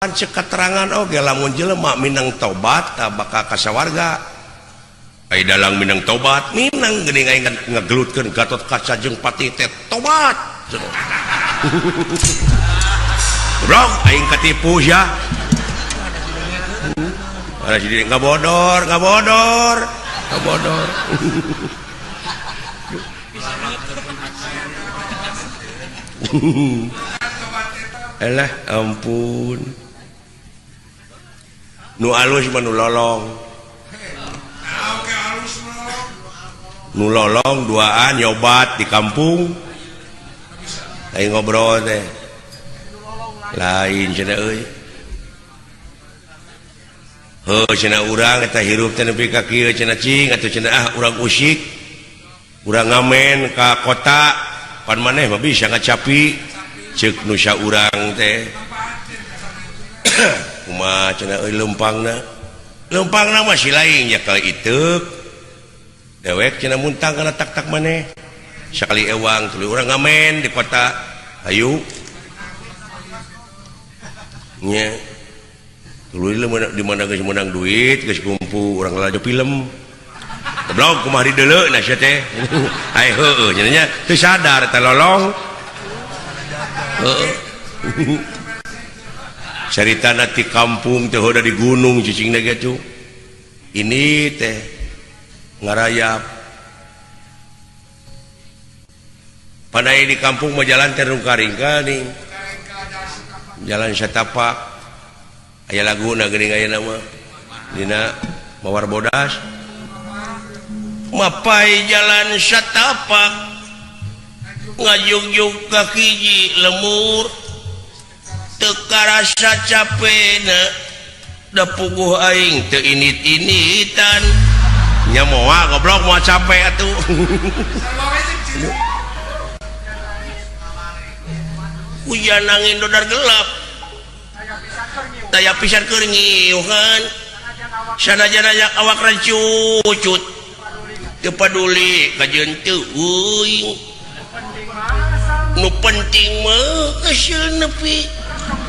Pan cek keterangan oge lamun jelema minang tobat tah bakal ka sawarga. Ai dalang minang tobat minang geuning aing ngegelutkeun Gatot Kaca jeung Patih teh tobat. Goblok aing katipu sia. Ada si diri ngabodor, ngabodor, ngabodor. Elah ampun. Nu alus mah nu lolong. Nu lolong duaan nyobat di kampung. Aing ngobrol teh. Lain cenah euy. Heuh cenah urang eta hirup teh nepi ka kieu cenah cing atuh cenah ah urang usik. Urang ngamen ka kota pan maneh mah bisa ngacapi ceuk nu saurang teh. Kumaha cenah euy leumpangna? Leumpangna mah si lain nya kali iteuk. Dewek cenah muntang kana tak-tak maneh. Sakali ewang tuluy urang ngamen di kota. Hayu. Nya tuluy di mana geus meunang duit geus kumpul urang lalajo film. Goblok kumaha dideuleu na sia teh. Ai heueuh nya nya teu sadar teh lolong. Heueuh. Caritana ti kampung teh heuda di gunung cicingna ge tuh. Ini teh ngarayap. Pandai di kampung mah jalan teh rungka-ringka nih. Jalan satapak. Aya laguna geuning ayeuna mah. Dina Mawar Bodas. Mapai jalan satapak ngajugjug ka hiji lemur teu karasa capena da puguh aing teu init-initan. Nya moal goblok moal capek atuh. Hujan angin dodar gelap. Daya pisan keur ngiuhan. Sanajan aya awak rancucut. Teu paduli kajeun teu euing. Nu penting mah geus nepi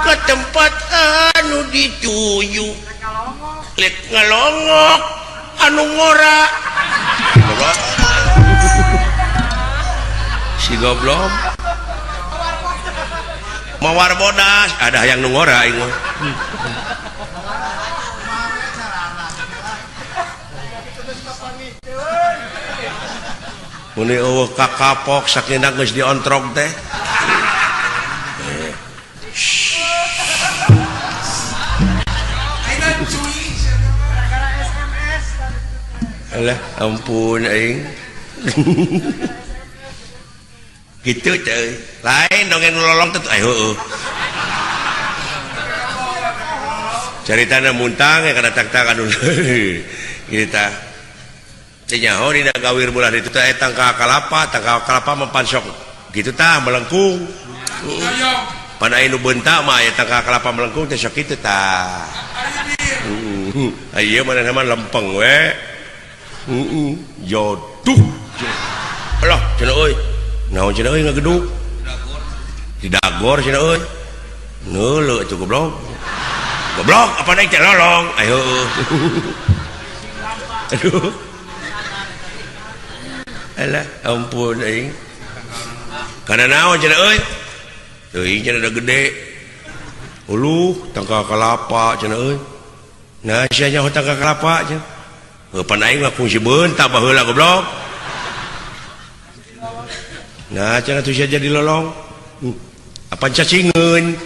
ka tempat anu dituju. Lek ngalongok anu ngora. Si goblok. Mawar bodas ada yang nu ngora aing mah. Muni eueuh kakapok sakinah geus diontrog teh. Alah ampun aing. Gitu teh. Lain dongeng lolong teh aya heueuh. Caritana muntang ya kana tak-tak anu. Kitu tah. Teu nyaho dina gawir bulan itu teh tangka kalapa, tangka kalapa mah pan sok kitu tah melengkung. Pan aya nu beunta mah aya tangka kalapa melengkung teh sok kitu tah. Heeh. Ieu manehna mah lempeng we. Heeh, joduh. Alah cenah euy. Naon cenah euy ngageduk? Di dagor cenah euy. Neuleuh atuh goblok. Goblok apa naik teh lolong. Ayo. Aduh. Alah ampun aing. Kana naon cenah euy? Teuing cenah da gede. Uluh tangka kalapa cenah euy. Nah sia nyaho tangka kalapa cenah. Heuh pan aing mah fungsi beunta baheula goblok. Nah cenah tuh sia jadi lolong. Apa cacingeun?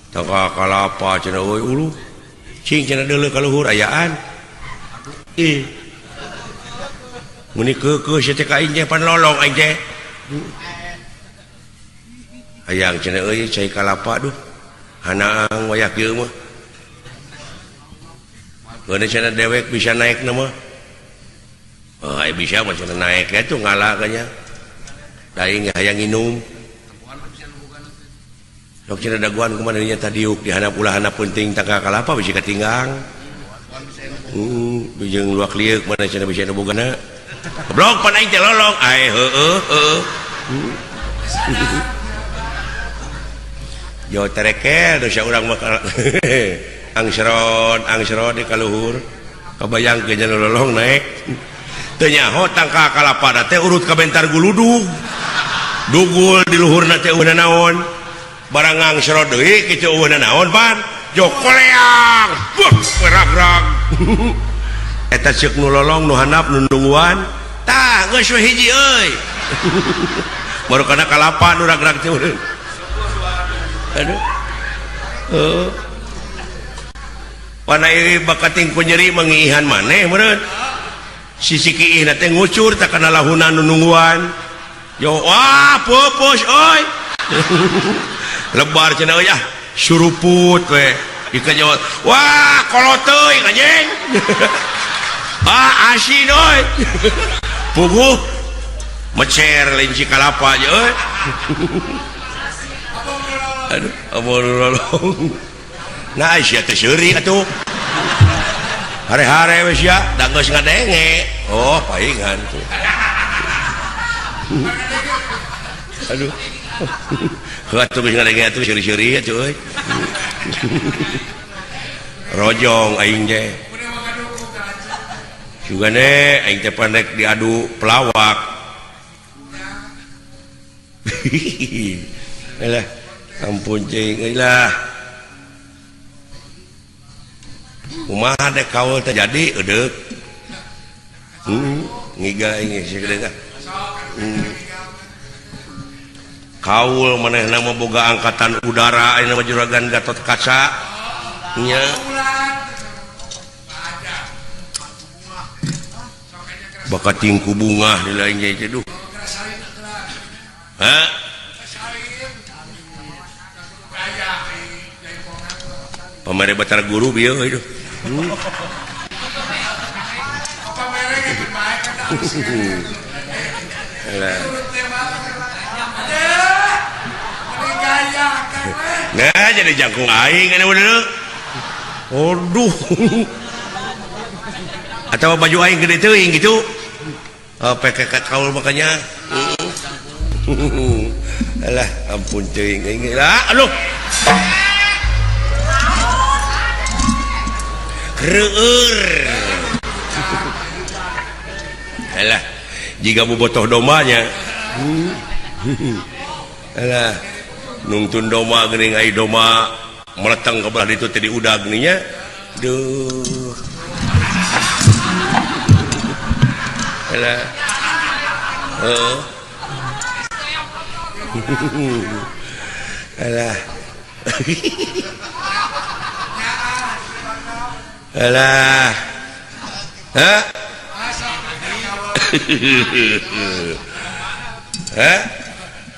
Tangka kalapa cenah euy uluh. Cing cenah deuleu ka luhur ayaan. Ih. Muni keukeuh sia teh ka aing teh pan lolong aing teh. Hayang cenah euy cai kalapa duh. Hanaang wayah kieu mah. Geuna cenah dewek bisa naik na mah. Oh, aya bisa mah cenah naik ya tuh ngala kanya. Da aing hayang nginum. Sok cenah daguan kumaha nya tadiuk di handap ulah handap penting tangka kalapa bisi katinggang. Jeung luak lieuk mana cenah bisa nu bogana. Goblok pan aing teh lolong. Ae heueuh heueuh. Jauh terekel dosa urang mah angsrod angsrod di kaluhur kebayang ke jalur lolong naik teu nyaho tangkal kalapa teh urut ka bentar guludug dugul di luhurna teh eueuh naon barang angsrod deui kitu eueuh naon pan jokoleang buh rag-rag eta ceuk nu lolong nu handap nu nungguan tah geus we hiji euy baru kana kalapa nu rag-rag teh aduh heuh pana ieu bakating ku nyeri mangiihan maneh meureun sisi kiihna teh ngucur tak kana lahunan nu nungguan yo wah pupus euy lebar cenah euy ah suruput we dikejot wah kolot teuing anjing ah asin euy puguh mecer linci kalapa aja euy aduh amun lolong nah sia teh seuri atuh hare-hare we sia da geus ngadenge oh paingan tuh aduh atuh geus ngadenge atuh seuri-seuri atuh euy rojong aing teh sugane aing teh pandek diadu pelawak lah ampun cing euy lah kumaha dek kaul teh jadi eudeuk ngiga ini segede kaul manehna mah boga angkatan udara ayeuna mah juragan Gatot Kaca nya bakating ku bungah di lain ge duh ha pamere Batara Guru bieu euy nah jadi jangkung aing kan bener aduh atau baju aing gede teuing gitu oh PKK kaul makanya alah ampun teuing aing lah aduh reur alah jika bobotoh domanya alah nungtun doma geuning ai doma meleteng ke belah ditu teh diudag nya duh alah heuh alah alah ha ha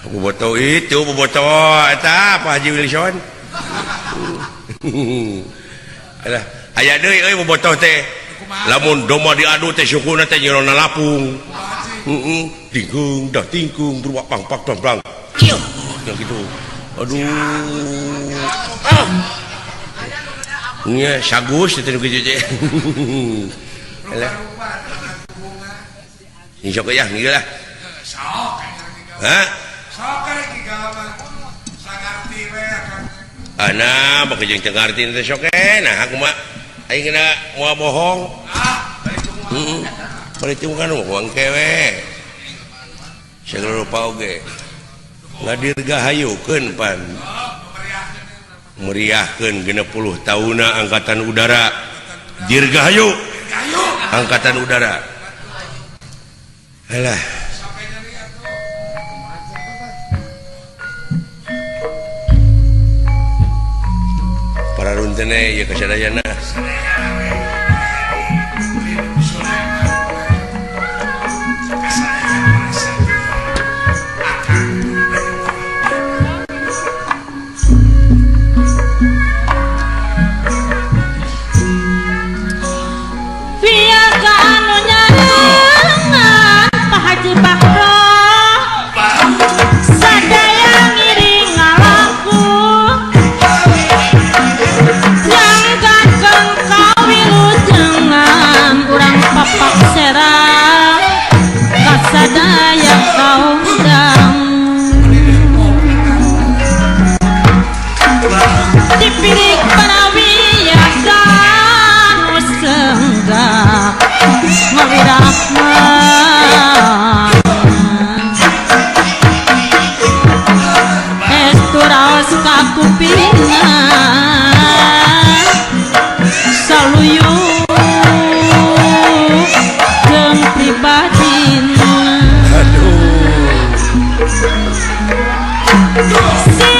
bobotoh itu bobotoh eta Pak Haji Wilson alah aya deui euy bobotoh teh lamun domba diadu teh sukuna teh nyerona lapung heeh tingkung dah tingkung berubah pang pak pang pang yang gitu aduh ah nya sagus teh nu kitu teh alah insya Allah ya ngieu lah ha ana baka jeung teu ngarti teh sok nah aku mah aing kena moal bohong heeh bari teu kan bohong kewe sagala rupa oge ngadirgahayukeun pan meriahkeun 60 tahunna angkatan udara dirgahayu angkatan udara alah para runtene ieu kasadayana Yang gageng kawin. Kupingna saluyu jeung pribadina. Aduh. Si